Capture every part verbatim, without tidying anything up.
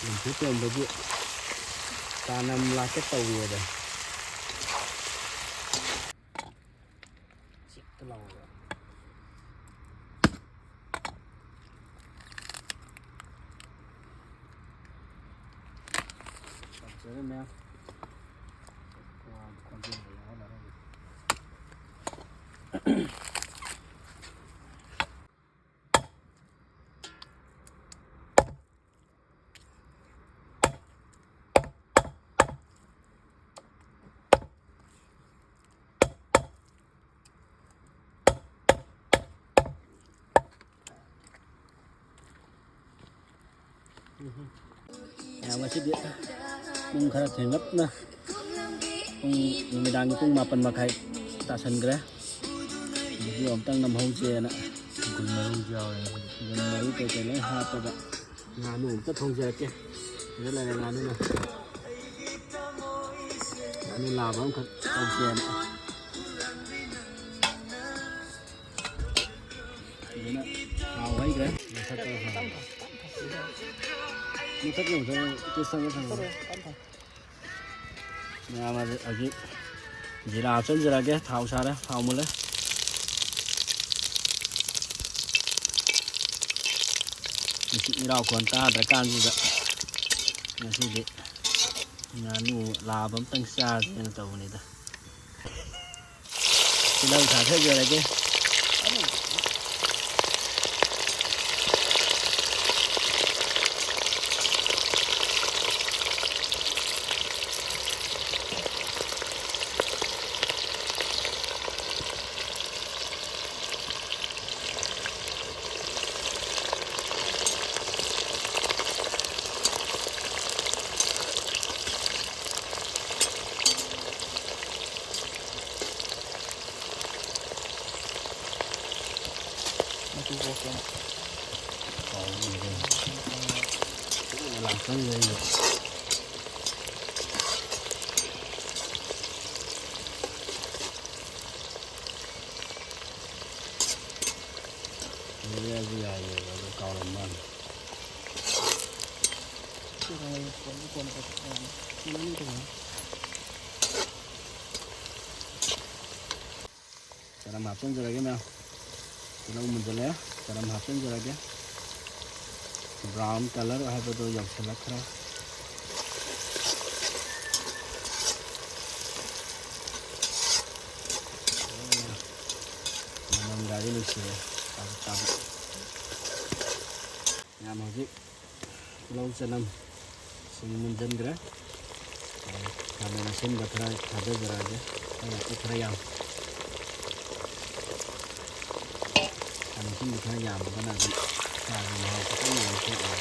ꯂꯤꯟꯊꯣꯏ ꯇꯣꯝꯕꯒꯤ ꯇꯥꯅꯝ ꯂꯥꯛꯀꯦ ꯇꯧꯋꯦꯗ꯫ ꯆꯤꯛꯇ ꯂꯥꯎꯕ꯫ ꯐꯖꯔꯦ ꯃꯌꯥꯝ꯫ ꯈꯣꯟꯖꯦꯜꯗ ꯌꯥꯎꯍꯜꯂꯔꯣꯏꯒꯦ꯫ ꯃꯌꯥꯝ, ꯉꯁꯤꯗꯤ ꯄꯨꯡ ꯈꯔ ꯊꯦꯡꯂꯞꯅ, ꯄꯨꯡ, ꯅꯨꯃꯤꯗꯥꯡꯒꯤ ꯄꯨꯡ ꯃꯥꯄꯟ ꯃꯈꯥꯏ ꯇꯥꯁꯟꯈ꯭ꯔꯦ꯫ ꯚꯤꯗꯤꯑꯣ ꯑꯝꯇꯪ ꯅꯝꯍꯧꯁꯦꯅ꯫ ꯒꯨꯜ ꯃꯔꯨꯁꯨ ꯌꯥꯎꯔꯦ ꯉꯁꯤꯗꯤ꯫ ꯒꯨꯜ ꯃꯔꯨ ꯀꯩꯀꯩ ꯂꯣꯏ ꯍꯥꯞꯄꯒ ꯉꯥꯅꯨ ꯑꯝꯇ ꯊꯣꯡꯖꯔꯛꯀꯦ꯫ ꯁꯤꯗ ꯂꯩꯔꯦ ꯉꯥꯅꯨꯅ꯫ ꯉꯥꯅꯨ ꯂꯥꯕ ꯑꯃꯈꯛ ꯇꯧꯁꯦꯅ꯫ ꯐꯖꯅ ꯊꯥꯎ ꯍꯩꯈ꯭ꯔꯦ꯫ ꯃꯊꯛꯇ ꯃꯊꯛꯇ ꯑꯃꯨꯛꯇꯪ ꯇꯦꯁ ꯇꯧꯒꯦ ꯊꯝꯃꯣ꯫ ꯃꯌꯥꯝ ꯑꯗꯨ ꯍꯧꯖꯤꯛ ꯖꯤꯔꯥ ꯍꯥꯞꯆꯤꯟꯖꯔꯒꯦ꯫ ꯊꯥꯎ ꯁꯥꯔꯦ, ꯊꯥꯎ ꯃꯨꯜꯂꯦ꯫ ꯅꯨꯡꯁꯤꯠ ꯃꯤꯔꯥꯎ ꯈꯣꯟ ꯇꯥꯗ꯭ꯔꯀꯥꯟꯁꯤꯗ ꯉꯁꯤꯗꯤ ꯉꯥꯅꯨ ꯂꯥꯕ ꯑꯝꯇꯪ ꯆꯥꯁꯦꯅ ꯇꯧꯕꯅꯤꯗ꯫ ꯇꯤꯜꯍꯧ ꯊꯥꯗꯖꯔꯒꯦ꯫ ꯃꯆꯨ ꯀꯣꯛꯇꯅ꯫ ꯍꯥꯎꯕꯅꯤꯗ꯫ ꯐꯖꯅ ꯂꯥꯛꯆꯔꯤꯕ ꯑꯩꯅ꯫ ꯂꯩꯔꯁꯨ ꯌꯥꯏꯌꯦꯕ, ꯑꯗꯨ ꯀꯥꯎꯔꯝ ꯃꯥꯜꯂꯦ꯫ ꯆꯅꯝ ꯍꯥꯞꯆꯤꯟꯖꯔꯒꯦ ꯃꯌꯥꯝ꯫ ꯇꯤꯜꯍꯧ ꯃꯨꯟꯖꯜꯂꯛꯑꯦ, ꯆꯅꯝ ꯍꯥꯞꯆꯤꯟꯖꯔꯒꯦ꯫ Brown colour ꯍꯥꯏꯕꯗꯣ ꯌꯧꯁꯤꯜꯂꯛꯈ꯭ꯔꯦ꯫ ꯃꯅꯝꯒꯗꯤ ꯅꯨꯡꯁꯤꯔꯦ꯫ ꯆꯥꯕ, ꯆꯥꯕ꯫ ꯃꯌꯥꯝ ꯍꯧꯖꯤꯛ ꯇꯤꯜꯍꯧ ꯆꯅꯝ ꯁꯤꯡ ꯃꯨꯟꯖꯟꯈ꯭ꯔꯦ꯫ ꯈꯥꯃꯦꯟ ꯑꯁꯤꯟꯕ ꯈꯔ ꯊꯥꯗꯖꯔꯛꯑꯒꯦ꯫ ꯈꯔ ꯈꯔ ꯌꯥꯝ꯫ ꯈꯥꯃꯦꯟ ꯑꯁꯤꯟꯕ ꯈꯔ ꯌꯥꯝꯃꯒꯅ ꯑꯗꯨꯝ ꯁꯥꯒꯤ ꯃꯍꯥꯎ ꯈꯤꯇꯪ ꯌꯥꯝ ꯊꯣꯛꯑꯦ꯫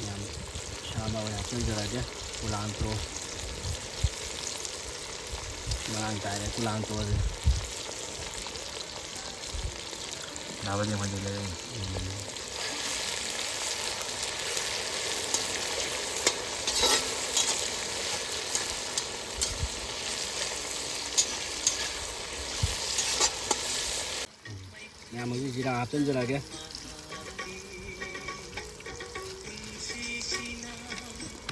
ꯌꯥꯝ ꯁꯥꯕ ꯑꯣꯏꯅ ꯍꯥꯞꯆꯤꯟꯖꯔꯒꯦ꯫ ꯀꯨꯂꯥꯟꯇ꯭ꯔꯣ꯫ ꯃꯔꯥꯡ ꯀꯥꯏꯔꯦ ꯀꯨꯂꯥꯟꯇ꯭ꯔꯣꯁꯦ꯫ ꯌꯥꯕꯗꯤ ꯑꯩꯈꯣꯏꯗꯤ ꯂꯩꯔꯛꯏꯅꯤ꯫ ꯎꯝ꯫ ꯃꯌꯥꯝ ꯍꯧꯖꯤꯛ ꯖꯤꯔꯥ ꯍꯥꯞꯆꯤꯟꯖꯔꯛꯑꯒꯦ꯫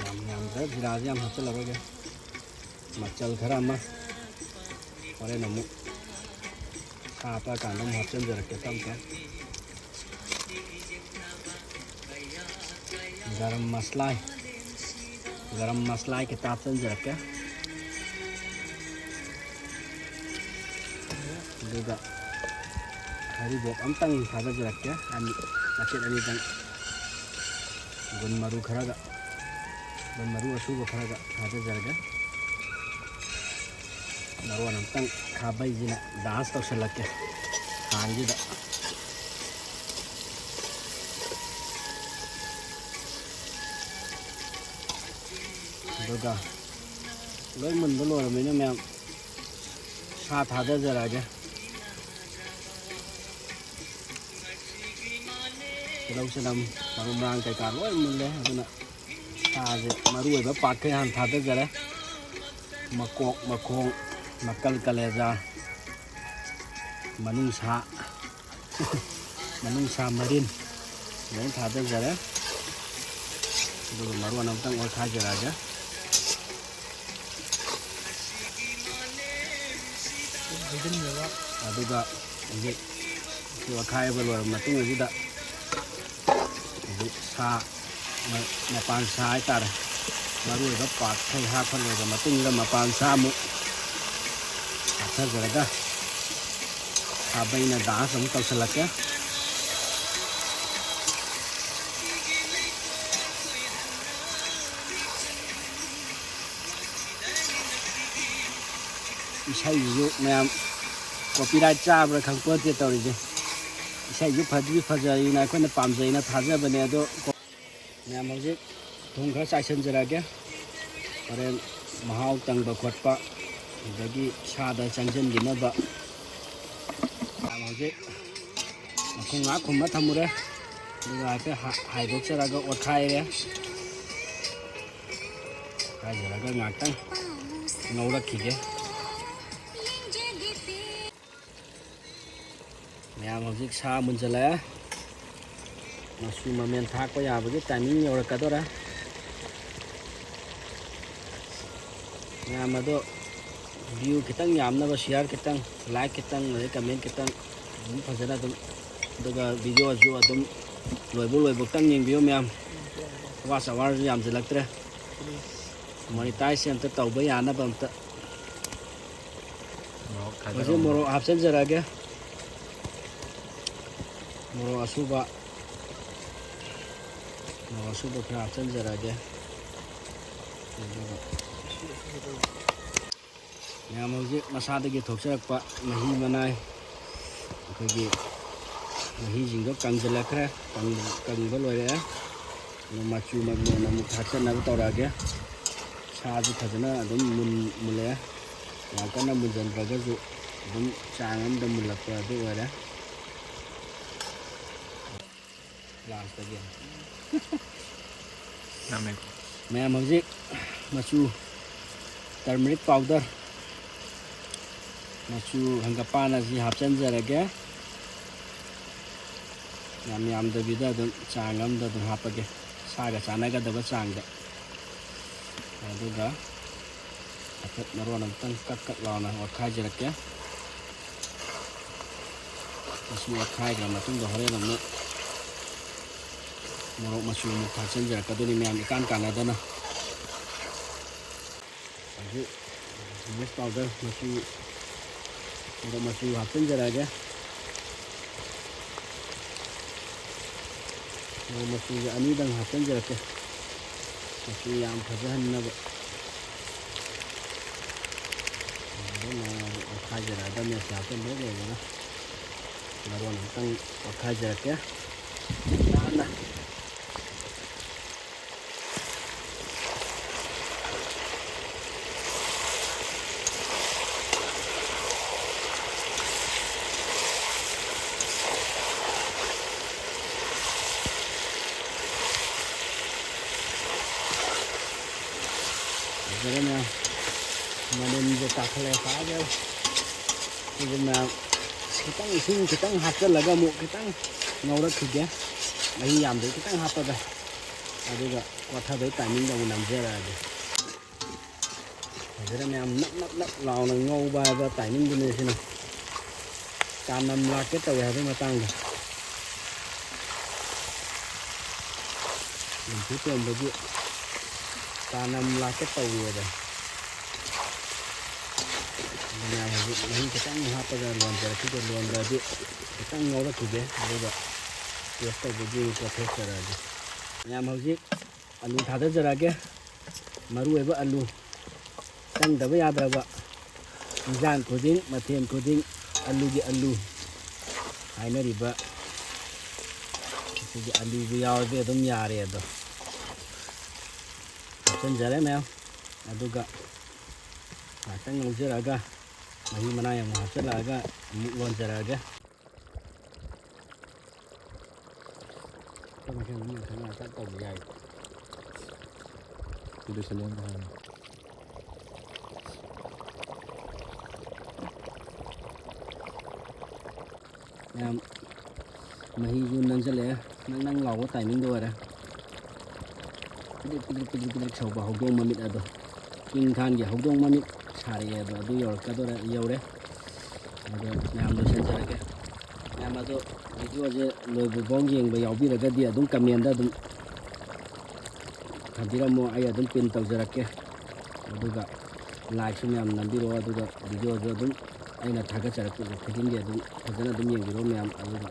ꯌꯥꯝ ꯌꯥꯝꯗ꯭ꯔꯦ, ꯖꯤꯔꯥꯁꯦ ꯌꯥꯝ ꯍꯥꯞꯆꯤꯜꯂꯔꯣꯏꯒꯦ꯫ ꯃꯆꯜ ꯈꯔ ꯑꯃ ꯍꯣꯔꯦꯟ ꯑꯃꯨꯛ ꯁꯥ ꯍꯥꯞꯄ ꯀꯥꯟꯗ ꯑꯃꯨꯛ ꯍꯥꯞꯆꯤꯟꯖꯔꯛꯀꯦ ꯇꯞ ꯇꯞ꯫ ꯒꯔꯝ ꯃꯁꯂꯥ, ꯒꯔꯝ ꯃꯁꯂꯥ ꯈꯤꯇ ꯍꯥꯞꯆꯤꯟꯖꯔꯛꯀꯦ꯫ ꯑꯗꯨꯒ ꯍꯔꯤꯕꯣꯞ ꯑꯝꯇꯪ ꯊꯥꯗꯖꯔꯛꯀꯦ, ꯑꯅꯤ, ꯃꯆꯦꯠ ꯑꯅꯤꯗꯪ꯫ ꯒꯨꯟ ꯃꯔꯨ ꯈꯔꯒ, ꯒꯨꯟ ꯃꯔꯨ ꯑꯁꯨꯕ ꯈꯔꯒ ꯊꯥꯗꯖꯔꯒꯦ꯫ ꯃꯔꯣꯟ ꯑꯝꯇꯪ ꯈꯥꯕꯩꯁꯤꯅ dance ꯇꯧꯁꯜꯂꯛꯀꯦ ꯈꯥꯡꯁꯤꯗ꯫ ꯑꯗꯨꯒ ꯂꯣꯏ ꯃꯨꯟꯕ ꯂꯣꯏꯔꯕꯅꯤꯅ ꯃꯌꯥꯝ ꯁꯥ ꯊꯥꯗꯖꯔꯛꯑꯒꯦ꯫ ꯇꯤꯜꯍꯧ ꯆꯅꯝ ꯃꯔꯨ ꯃꯔꯥꯡ ꯀꯩꯀꯥ ꯂꯣꯏ ꯃꯨꯜꯂꯦ꯫ ꯑꯗꯨꯅ ꯁꯥꯁꯦ ꯃꯔꯨ ꯑꯣꯏꯕ part ꯈꯩ ꯍꯥꯟꯅ ꯊꯥꯗꯖꯔꯦ꯫ ꯃꯀꯣꯛ, ꯃꯈꯣꯡ, ꯃꯀꯜ ꯀꯂꯦꯖꯥ, ꯃꯅꯨꯡꯁꯥ, ꯃꯅꯨꯡꯁꯥ ꯃꯔꯤꯟ ꯂꯣꯏ ꯊꯥꯗꯖꯔꯦ꯫ ꯑꯗꯨꯒ ꯃꯔꯣꯟ ꯑꯃꯇꯪ ꯑꯣꯠꯈꯥꯏꯖꯔꯛꯑꯒꯦ꯫ ꯑꯗꯨꯒ ꯍꯧꯖꯤꯛ ꯁꯤ ꯑꯣꯠꯈꯥꯏꯕ ꯂꯣꯏꯔꯕ ꯃꯇꯨꯡ ꯑꯁꯤꯗ ꯍꯧꯖꯤꯛ ꯁꯥ ꯃ-, ꯃꯄꯥꯟ ꯁꯥ ꯍꯥꯏꯇꯥꯔꯦ, ꯃꯔꯨ ꯑꯣꯏꯕ ꯄꯥꯔꯠꯈꯩ ꯍꯥꯞꯄ ꯂꯣꯏꯔꯕ ꯃꯇꯨꯡꯗ ꯃꯄꯥꯟ ꯁꯥ ꯑꯃꯨꯛ ꯍꯥꯞꯊꯖꯔꯒ ꯈꯥꯕꯩꯅ ꯗꯥꯟꯁ ꯑꯃꯨꯛ ꯇꯧꯁꯜꯂꯛꯀꯦ꯫ ꯏꯁꯩꯁꯤꯁꯨ ꯃꯌꯥꯝ ꯀꯣꯄꯤꯔꯥꯏꯠ ꯆꯥꯕ꯭ꯔꯥ ꯈꯪꯄꯣꯠꯇꯦ ꯇꯧꯔꯤꯁꯦ꯫ ꯏꯁꯩꯁꯨ ꯐꯗꯤ ꯐꯖꯩꯅ ꯑꯩꯈꯣꯏꯅ ꯄꯥꯝꯖꯩꯅ ꯊꯥꯖꯕꯅꯦ, ꯑꯗꯣ ꯃꯌꯥꯝ ꯍꯧꯖꯤꯛ ꯊꯨꯝ ꯈꯔ ꯆꯥꯏꯁꯤꯟꯖꯔꯛꯑꯒꯦ꯫ ꯍꯣꯔꯦꯟ ꯃꯍꯥꯎ ꯇꯪꯕ ꯈꯣꯠꯄ, ꯑꯗꯒꯤ ꯁꯥꯗ ꯆꯪꯁꯤꯟꯈꯤꯅꯕ꯫ ꯃꯌꯥꯝ ꯍꯧꯖꯤꯛ ꯃꯈꯨꯝ ꯉꯥꯏꯍꯥꯛ ꯈꯨꯝꯃ ꯊꯝꯃꯨꯔꯦ, ꯑꯗꯨꯒ ꯍꯥꯏꯐꯦꯠ ꯍꯥ-, ꯍꯥꯏꯗꯣꯛꯆꯔꯒ ꯑꯣꯠꯈꯥꯏꯔꯦ꯫ ꯍꯥꯏꯖꯔꯒ ꯉꯥꯛꯇꯪ ꯉꯧꯔꯛꯈꯤꯒꯦ꯫ ꯃꯌꯥꯝ ꯍꯧꯖꯤꯛ ꯁꯥ ꯃꯨꯟꯖꯜꯂꯛꯑꯦ꯫ ꯃꯆꯨ ꯃꯃꯦꯟ ꯊꯥꯛꯄ ꯌꯥꯕꯒꯤ ꯇꯥꯏꯃꯤꯡ ꯌꯧꯔꯛꯀꯗꯧꯔꯦ꯫ ꯃꯌꯥꯝ ꯑꯗꯣ ꯚ꯭ꯌꯨ ꯈꯤꯇꯪ ꯌꯥꯝꯅꯕ ꯁꯤꯌꯥꯔ ꯈꯤꯇꯪ, ꯂꯥꯏꯛ ꯈꯤꯇꯪ, ꯑꯗꯩ ꯀꯃꯦꯟ ꯈꯤꯇꯪ ꯑꯗꯨꯝ ꯐꯖꯅ ꯑꯗꯨꯝ, ꯑꯗꯨꯒ ꯚꯤꯗꯤꯑꯣꯁꯨ ꯑꯗꯨꯝ ꯂꯣꯏꯕ ꯂꯣꯏꯕꯧꯇꯪ ꯌꯦꯡꯕꯤꯌꯨ ꯃꯌꯥꯝ꯫ ꯋꯥꯆ ꯑꯋꯥꯔꯁꯨ ꯌꯥꯝꯁꯤꯜꯂꯛꯇ꯭ꯔꯦ꯫ ꯃꯣꯅꯤꯇꯥꯏꯖ ꯑꯝꯇ ꯇꯧꯕ ꯌꯥꯅꯕ ꯑꯝꯇ꯫ ꯃꯣꯔꯣꯛ ꯍꯧꯖꯤꯛ ꯊꯥꯗꯔꯛꯑꯣ꯫ ꯃꯣꯔꯣꯛ ꯍꯥꯞꯆꯤꯟꯖꯔꯛꯑꯒꯦ꯫ ꯃꯣꯔꯣꯛ ꯑꯁꯨꯕ, ꯃꯣꯔꯣꯛ ꯑꯁꯨꯕ ꯈꯔ ꯍꯥꯞꯆꯤꯟꯖꯔꯛꯑꯒꯦ꯫ ꯑꯗꯨꯒ ꯃꯌꯥꯝ ꯍꯧꯖꯤꯛ ꯃꯁꯥꯗꯒꯤ ꯊꯣꯛꯆꯔꯛꯄ ꯃꯍꯤ ꯃꯅꯥꯏ, ꯑꯩꯈꯣꯏꯒꯤ ꯃꯍꯤꯁꯤꯡꯗꯣ ꯀꯪꯁꯤꯜꯂꯛꯈ꯭ꯔꯦ, ꯀꯪꯕ, ꯀꯪꯕ ꯂꯣꯏꯔꯛꯑꯦ꯫ ꯑꯗꯨ ꯃꯆꯨ ꯃꯃꯦꯟ ꯑꯃꯨꯛ ꯊꯥꯛꯆꯟꯅꯕ ꯇꯧꯔꯛꯑꯒꯦ꯫ ꯁꯥꯁꯨ ꯐꯖꯅ ꯑꯗꯨꯝ ꯃꯨꯟ-, ꯃꯨꯜꯂꯛꯑꯦ꯫ ꯌꯥꯝ ꯀꯟꯅ ꯃꯨꯟꯖꯟꯗ꯭ꯔꯒꯁꯨ ꯑꯗꯨꯝ ꯆꯥꯡ ꯑꯃꯗ ꯃꯨꯜꯂꯛꯄ ꯑꯗꯨ ꯑꯣꯏꯔꯦ꯫ ꯂꯥꯁꯇꯒꯤ꯫ ꯅꯝꯃꯦꯀꯣ꯫ ꯃꯌꯥꯝ ꯍꯧꯖꯤꯛ ꯃꯆꯨ, ꯇꯔꯃꯔꯤꯛ ꯄꯥꯎꯗꯔ, ꯃꯆꯨ ꯍꯪꯒꯄꯥꯟ ꯑꯁꯤ ꯍꯥꯞꯆꯤꯟꯖꯔꯒꯦ꯫ ꯌꯥꯝ ꯌꯥꯝꯗꯕꯤꯗ ꯑꯗꯨꯝ ꯆꯥꯡ ꯑꯃꯗ ꯑꯗꯨꯝ ꯍꯥꯞꯄꯒꯦ, ꯁꯥꯒ ꯆꯥꯟꯅꯒꯗꯕ ꯆꯥꯡꯗ꯫ ꯑꯗꯨꯒ ꯍꯥꯏꯐꯦꯠ ꯃꯔꯣꯟ ꯑꯃꯨꯛꯇꯪ ꯀꯛ ꯀꯛ ꯂꯥꯎꯅ ꯑꯣꯠꯈꯥꯏꯖꯔꯛꯀꯦ꯫ ꯃꯁꯤ ꯑꯣꯠꯈꯥꯏꯈ꯭ꯔ ꯃꯇꯨꯡꯗ ꯍꯣꯔꯦꯟ ꯑꯃꯨꯛ ꯃꯣꯔꯣꯛ ꯃꯆꯨ ꯑꯃꯨꯛ ꯊꯥꯛꯆꯤꯟꯖꯔꯛꯀꯗꯣꯏꯅꯤ ꯃꯌꯥꯝ, ꯏꯀꯥꯟ ꯀꯥꯟꯅꯗꯅ꯫ ꯍꯧꯖꯤꯛ ꯃꯤꯁ ꯄꯥꯎꯗꯔ ꯃꯆꯨ, ꯃꯣꯔꯣꯛ ꯃꯆꯨ ꯍꯥꯞꯆꯤꯟꯖꯔꯛꯑꯒꯦ꯫ ꯃꯣꯔꯣꯛ ꯃꯆꯨꯁꯦ ꯑꯅꯤꯗꯪ ꯍꯥꯞꯆꯤꯟꯖꯔꯛꯀꯦ, ꯃꯆꯨ ꯌꯥꯝ ꯐꯖꯍꯟꯅꯕ꯫ ꯑꯗꯨꯝ ꯑꯣꯠꯈꯥꯏꯖꯔꯛꯑꯗꯕꯅꯦ, ꯁꯤ ꯍꯥꯞꯆꯤꯟꯕ ꯂꯣꯏꯕꯒ ꯃꯔꯣꯟ ꯑꯃꯨꯛꯇꯪ ꯑꯣꯠꯈꯥꯏꯖꯔꯛꯀꯦ ꯅꯥꯟꯅ꯫ ꯐꯖꯔꯦ ꯃꯌꯥꯝ, ꯃꯅꯤꯟꯁꯦ ꯀꯥꯈꯠꯂꯛꯑꯦ ꯐꯖꯔꯦ꯫ ꯁꯤꯁꯦ ꯃꯌꯥꯝ ꯈꯤꯇꯪ ꯏꯁꯤꯡ ꯈꯤꯇꯪ ꯍꯥꯞꯆꯤꯜꯂꯒ ꯑꯃꯨꯛ ꯈꯤꯇꯪ ꯉꯧꯔꯛꯈꯤꯒꯦ, ꯃꯍꯤ ꯌꯥꯝꯗꯕꯤ ꯈꯤꯇꯪ ꯍꯥꯞꯄꯒ, ꯑꯗꯨꯒ ꯀꯣꯠꯊꯕꯩ ꯇꯥꯏꯃꯤꯡꯗ ꯑꯃꯨꯛ ꯅꯝꯖꯔꯛꯑꯒꯦ꯫ ꯐꯖꯅ ꯃꯌꯥꯝ ꯅꯞ ꯅꯞ ꯅꯞ ꯂꯥꯎꯅ ꯉꯧꯕ ꯍꯥꯏꯕ ꯇꯥꯏꯃꯤꯡꯗꯨꯅꯦ ꯁꯤꯅ꯫ ꯀꯥꯅꯝ ꯂꯥꯛꯀꯦ ꯇꯧꯋꯦ ꯍꯥꯏꯕꯒꯤ ꯃꯇꯥꯡꯗ꯫ ꯂꯤꯟꯊꯨ ꯇꯣꯝꯕꯒꯤ ꯀꯥꯅꯝ ꯂꯥꯛꯀꯦ ꯇꯧꯋꯦꯕ꯫ ꯑꯗꯨꯅ ꯍꯧꯖꯤꯛ ꯃꯍꯤ ꯈꯤꯇꯪ ꯍꯥꯞꯄꯒ ꯂꯣꯟꯖꯔꯛꯈꯤꯒꯦ꯫ ꯂꯣꯟꯕꯗꯤ ꯈꯤꯇꯪ ꯉꯧꯔꯛꯈꯤꯒꯦ, ꯑꯗꯨꯒ ꯇꯦꯁ ꯇꯧꯕꯒꯤ ꯀꯣꯠꯊꯣꯛꯆꯔꯛꯑꯒꯦ꯫ ꯃꯌꯥꯝ ꯍꯧꯖꯤꯛ ꯑꯂꯨ ꯊꯥꯗꯖꯔꯛꯑꯒꯦ꯫ ꯃꯔꯨ ꯑꯣꯏꯕ ꯑꯂꯨ, ꯆꯪꯗꯕ ꯌꯥꯗ꯭ꯔꯕ, ꯏꯟꯖꯥꯡ ꯈꯨꯗꯤꯡ, ꯃꯊꯦꯜ ꯈꯨꯗꯤꯡ ꯑꯂꯨꯒꯤ ꯑꯂꯨ ꯍꯥꯏꯅꯔꯤꯕ꯫ ꯁꯤꯒꯤ ꯑꯂꯨꯕꯨ ꯌꯥꯎꯔꯗꯤ ꯑꯗꯨꯝ ꯌꯥꯔꯦ꯫ ꯑꯗꯣ ꯍꯥꯞꯆꯤꯟꯖꯔꯦ ꯃꯌꯥꯝ꯫ ꯑꯗꯨꯒ ꯉꯥꯛꯇꯪ ꯉꯧꯖꯔꯛꯑꯒ, ꯃꯍꯤ ꯃꯅꯥꯏ ꯑꯃꯨꯛ ꯍꯥꯞꯆꯤꯜꯂꯛꯑꯒ ꯑꯃꯨꯛ ꯂꯣꯟꯖꯔꯛꯑꯒꯦ꯫ ꯑꯩꯈꯣꯏ ꯃꯁꯦꯟ ꯑꯗꯨꯝ ꯌꯥꯅ ꯁꯥꯅ ꯇꯧꯕ ꯌꯥꯏ꯫ ꯁꯤꯗ ꯁꯤꯂꯣꯡꯗ ꯍꯥꯏꯕꯅꯤ꯫ ꯌꯥꯝ ꯃꯍꯤꯁꯨ ꯅꯪꯁꯤꯜꯂꯛꯑꯦ, ꯅꯪ ꯅꯪ ꯂꯥꯎꯕ timingꯗ ꯑꯣꯏꯔꯦ꯫ ꯄꯤꯗ꯭ꯔꯤꯛ ꯄꯤꯗ꯭ꯔꯤꯛ ꯄꯤꯗ꯭ꯔꯤꯛ ꯄꯤꯗ꯭ꯔꯤꯛ ꯁꯧꯕ ꯍꯧꯗꯣꯡ ꯃꯃꯤꯠ ꯑꯗꯣ, ꯀꯤꯡ ꯈꯥꯟꯒꯤ ꯍꯧꯗꯣꯡ ꯃꯃꯤꯠ ꯁꯥꯔꯛꯑꯦ ꯑꯗꯣ, ꯑꯗꯨ ꯌꯧꯔꯛꯀꯗꯧꯔꯦ, ꯌꯧꯔꯦ꯫ ꯑꯗꯣ ꯃꯌꯥꯝ ꯂꯣꯏꯁꯤꯟꯖꯔꯒꯦ꯫ ꯃꯌꯥꯝ ꯑꯗꯣ videoꯁꯦ ꯂꯣꯏꯕ ꯐꯥꯎ ꯌꯦꯡꯕ ꯌꯥꯎꯕꯤꯔꯒꯗꯤ ꯑꯗꯨꯝ commentꯗ ꯑꯗꯨꯝ ꯊꯝꯕꯤꯔꯝꯃꯣ, ꯑꯩ ꯑꯗꯨꯝ pin ꯇꯧꯖꯔꯛꯀꯦ꯫ ꯑꯗꯨꯒ likeꯁꯨ ꯃꯌꯥꯝ ꯅꯝꯕꯤꯔꯛꯑꯣ, ꯑꯗꯨꯒ videoꯁꯨ ꯑꯗꯨꯝ ꯑꯩꯅ ꯊꯥꯒꯠꯆꯔꯛꯄ ꯈꯨꯗꯤꯡꯒꯤ ꯑꯗꯨꯝ ꯐꯖꯅ ꯑꯗꯨꯝ ꯌꯦꯡꯕꯤꯔꯣ ꯃꯌꯥꯝ꯫ ꯑꯗꯨꯒ